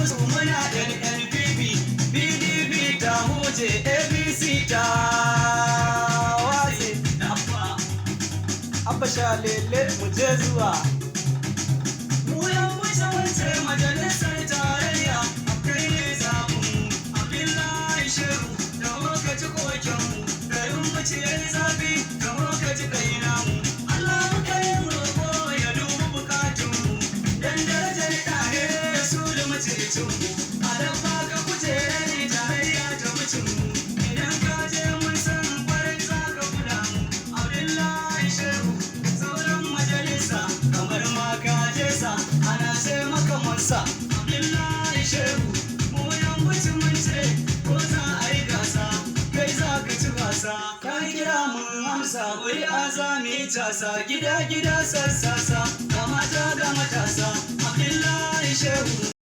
Musu muna NNPP, PDP ta huce, APC ta watse. Abba shalele, mu je zuwa. Mu yan wuce mun ce majalisar tarayya kai ne zaɓin Abdullahi Shehu da muka ci kokenmu, garin mu ce yayi zafi da muka ci kai namu. Allah muka yi roƙo ya dubi bukatunmu dan darajar ɗahe su da macecinmu. A dan baka kujerar tarayya ta mucinmu, idan ka je mun san kwarai za ka kula mu. Abdullahi Shehu, sauran majalisa kamar ma ka je sa ana ce maka mansa. Abdullahi Shehu, mu yan wuce mun ce ko za a yi gasa kai za ka ci gasa. Ka kira mun amsa, ƙuri'a za mu yi casa, gida gida sassasa, ga mata ga matasa. Abdullahi Shehu.